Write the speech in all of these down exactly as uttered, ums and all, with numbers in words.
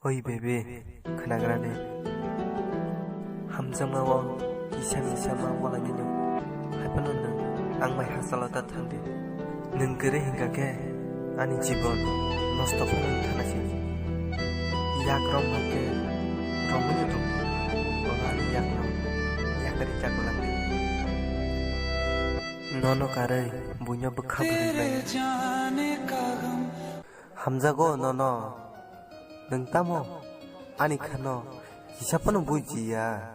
Oi bebe, khwnagrani. Hamjakma o kisa misa ma walainino. Haiphano nwng ang bai hachalo ta thangdi. Nwng kwrwi hinkha khe ani jibon nosto phano wngthana se. Yak rom hwnkhe romwino rw. Obo ani yakno yakarwi chakwlangdi. Nono karwi buino bwkha bwrwi lai. Hamjago nono. Nwng tamo ani khano kisa phano bujiya?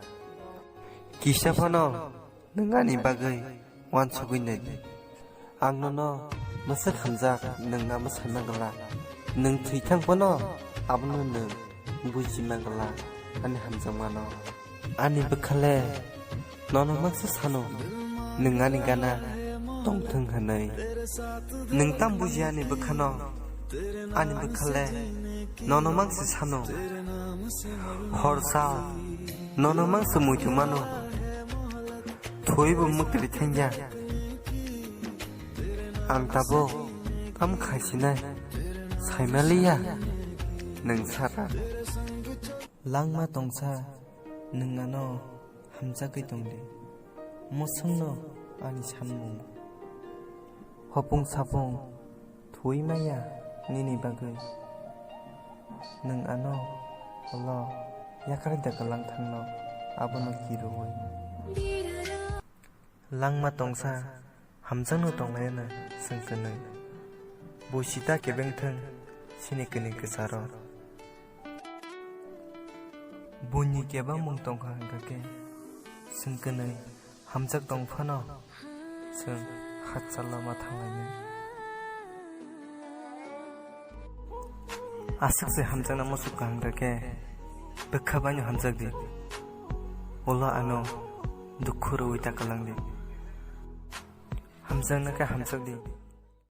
Kisa phano nwng ani bagwi uansugwi naidi. Ang nono mwswk hamjak nwng amo sai mangla. Nwng thwi thang phano abono nwng buji mangla ani hamjakmano. Ani bwkhale nono mangsa sano, nwng ani gana tongthwng hwnwi. Nwng tam buji ani bwkhano, ani bwkhale nono mangsa sano. Hor sao, nono mangsa muitu mano. Thwibo mwktwi thangya. Ang tabuk tam khaisinai, saimaliya nwng sara. Langma tongsa, nwng ano hamjagwi tongdi. Mwswngno ani sanmung. Hopung sapung thwi maya nini bagwi. Nwng ano ulo yakarwi da kwlang thangno, abono kiroui. Langma tongsa, hamjakno tonglaina chwng kwnwi. Bo sita kebeng thwng, sini kwnwi kwcharo. Buini kebangmung tongkha hwnkha khe, chwng kwnwi hamjak tong phano, chwng hachalo ma thanglainai. Aswk se hamjakna muchuk kaham rwkhe, bwkha baino hamjakdi. Ulo ano dukhu rwui ta kwlangdi. Hamjakna khe hamjakdi.